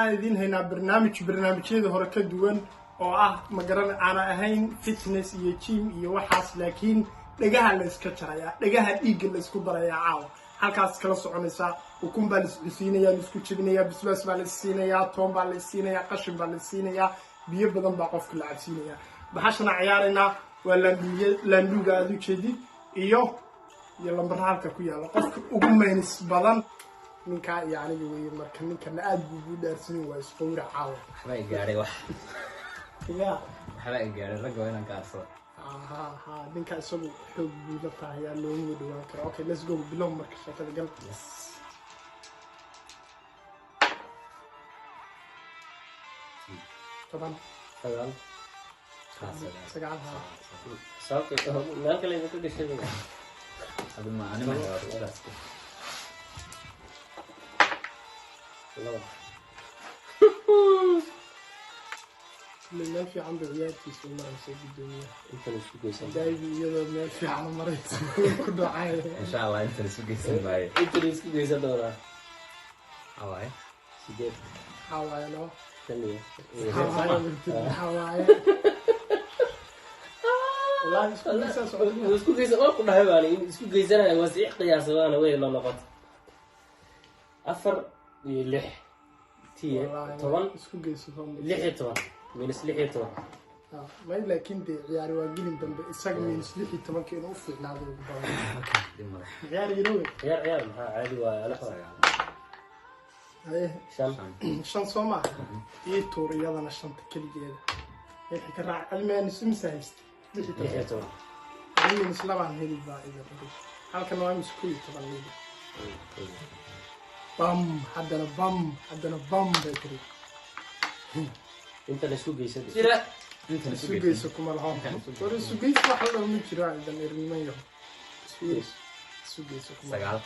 Waxaan idiin haynaa barnaamij barnaamijyadii hore ka duwan oo ah, magaran aana ahayn fitness iyo gym iyo waxaas, laakiin dhagaha la iska jarayaa, dhagaha dhiigga la isku darayaa. Caawa halkaas kala soconaysaa. Ukun baa la iscusiinayaa, la isku jebinayaa, bisbaas baa la issiinayaa, toon baa la issiinayaa, qashin baa la issiinayaa, biyo badan baa qofka la cabsiinayaa. Baxashana ciyaaraynaa waa laanduuye, laanduuga aad ujeedid iyo lambara halka ku yaalla. Qofka ugu minus badan ninkaa iyo aniga weeye. Marka ninkana aad buu ugu dhaarsanin, waa isqowra caawa. Waxba i gaadhay wax. Ya. Waxba i gaadhay, ragga waa inaan ka arsado. Ha ha, ninka isagu xoog buu la tahayaa, looma dhawaan karo. Okay, let's go, bilow. Marka sheekada gal. Yes. 10. 9. Sagaal. 9, ha. Sababta meel kale idinka gashay. Adi ma anima sidaas. 2. Kulley meel fiican bay ciyaartiisa u maraysa guddoomiyaha. Intan isku geysan. Daayigu iyadoo meel fiican u maraysa ku dhacay. Insha Allah intan isu geysan maayo. Intan isku geysan doonaa. Maxaa waaye? 8. Maxaa waaye loo 5 iyo maxaa waaye? Maxaa waaye? Wallahi isku geysaa socda. Isku geysan waa ku dhahay baan in isku geysanaya, waa si qiyaasadaana way la noqoto 4 iyo 6 tiye. Wallahi, 10. Isku geyso. 16 minus 16. May, laakiin dee ciyaari waa gelin dambe, isaga minus 16-ka inuu u fiicnaado ugu badan. Dib male. Ciyaar yarowe. Ciyaar ciyaar, maxaa caadi waaye alax. 9. Haye. 5. 5 soo maaha? Ii tuur iyadana shanta keligeeda wixii ka raac almeenis imisa haysta? 16. 16. Minus labaan heli baa iga dhigay. Halkan waa imis? 11 liga. Bam, haddana bam, haddana bam bay tiri. Intan isku geysan jira. Intan isu isu geyso kuma laho. War isu geyso wax la ma jiro, ciidan erniman yaho. Isu geyso kuma. 9.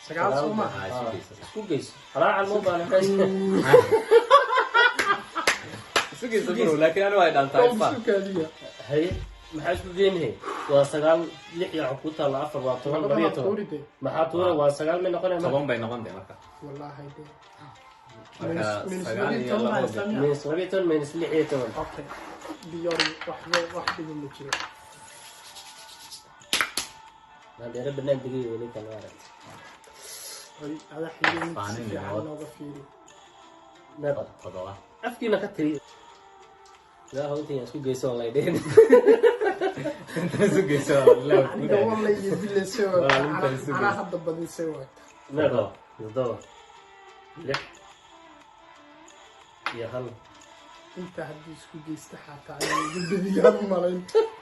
9 soo maaha? Ah, isu geyso. Isku geyso halaacal ma baana. Isu geyso bro, laakiin anigu ay dhantahay fa. Isu kaadiya. Haye, maxaa isku geynahay? Waa 9, 6 iyo ku taalla 4, waa 10, 12. Tuuri dee. Maxaa tuura? Waa 9 may noqonaya? 10 bay noqon dee marka. Wallaahi dee. Marka minus 9 labiyo iyo toban labo. haysta miya? Minus 12 minus 16. Okay, diyaari, waxba wax dhiba ma jiro. Maandheere banaan degay wey ninkan, waa aragtay. Oy, ada xigay mid si Faanin fiican nabad. nooga fiiri. Meeqa? 7. Afkiina ka tiri ilaahu intan isku geyso on laydhin. Intan isu geyso. Aniga walla iyo bille se Waa, inta isu anaa geyso. Hadda badin se waagta. Meeqa? 7, 6 iyo 1. Inta haddii isku geysta xataa ayaan igu badiyaan u malayn.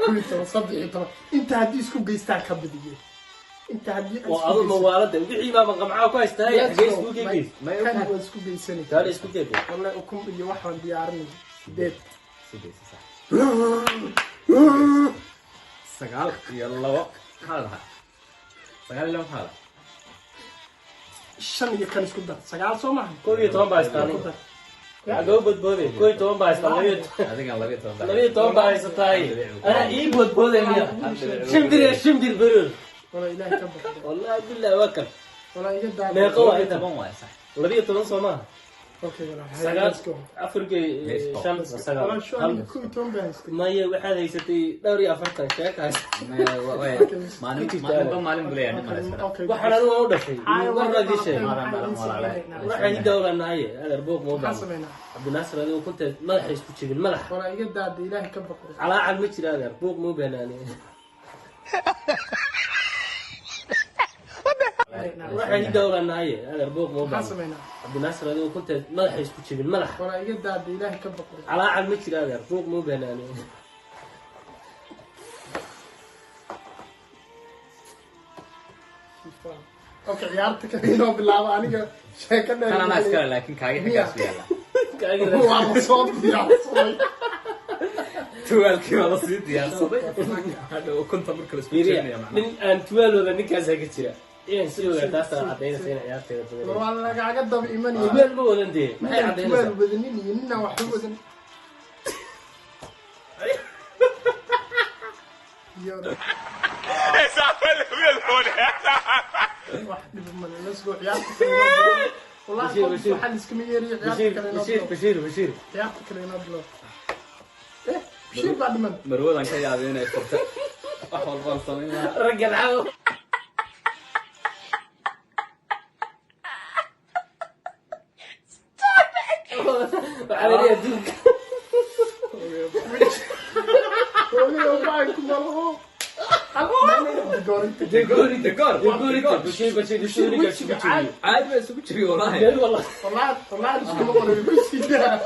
11, 13, inta haddii isku geystaan ka badiyey. Inta haddii aan oo isku adu geysan- mawaalada wixii baaba qamcaa ku haystaa. Let's Xagee go. isku gegeys? Kan waa isku geysanay. Gaari isku geegey. Wallahi ukun iyo waxaan diyaarinay 8. Isu geyso, sax. 9 iyo 2 maxaa la dhahaa? 9 iyo 2 maxaa la dhahaa? 5 iyo kan isku dar, 9 soo maaha? 11 baa haystaa. Ku dar. Xagee u boodbooday? 11 baa haystaa, 12. Adigan 12 baa. 12 baa haysataay, anaa ii boodbooday miya? Shimbir ya shimbir baroor. Wala ilaahay ka baqday. Wallahi billahi waa kan. Wala iga daa. Meeqa waa inta? 12 waaye, sax. 12 soo maaha? Okay, wala. 9. Let's go. 4 gey. Let's go. 5, 9. Wala shu aniga 11 baa haystay. Maya, waxaad haysatay dhowr iyo afartan sheeka haysa. Maalin maalinba maalin buleeyaa nin male iskala. Okay. Waxaan anigu waan u dhashay warraagii sheeg. Maalin maalin walaale. Waxaan idowlanahaye adeer, buuq ma Maxaan baahno. sameynaa? Cabdinaasir, adigu kunta madaxa isku jebin madaxa. Wala iga daada, ilaahay ka baqday. Calaacal ma jira adeer, buuq ma banaani. Waxaan idowlanahaye adeer, buuq ma Maxaan baahno. sameynaa? Cabdinaasir, adigu kunta madaxa isku jebin madaxa. Wala iga daada, ilaahay ka baqday. Calaacal ma jira adeer, buuq ma banaani. Okay, ciyaarta kale inoo bilaabo, aniga sheeko dheer. Kan anaa iskale, laakiin kaagi xaggaas ku yaalla. Waa la soo diyaarsaday. Tuwaalkii waa lasii diyaarsaday, hadhow ukunta marka la isku jebinaya macnaha. Nin aan tuwaal wada ninkaasaa ka jira inaan sii ogaa, taasaa cadaynaysa in ciyaarteeda War badanaysa. waa lagaaga daba imanaya. Tuwaal ma wadan dee, maxay Ninaan tuwaal cadaynaysaa? wadanin iyo ninaan waxba wadan iyo wax dhiba male. Let's go, ciyaarta kale inoo bilaabo. Wallahi Bashiir, qof Bashiir. waxaa liskama yeeriyo. Bashiir. Ciyaarta kale inoo Bashiir. bilow. Bashiir, Bashiir. Ciyaarta kale inoo bilow. Eh, Bashiir baa dhiman. Marwadan ka yaabay inay furta, wax walbaan samayn lahaa. Raggan caawa. Waxaa la yidhi adduunka. Hooyada waxay ku malaho. Degoorinta. Degoori. Degoor. Degoori. Bashiir, Bashiir, Bashiir, Bashiir. wejiga caadi. Caadi baa isugu jiri wallahi. Meel wallah. Wallahi, wallahi iskuma qorayo ku sii daa.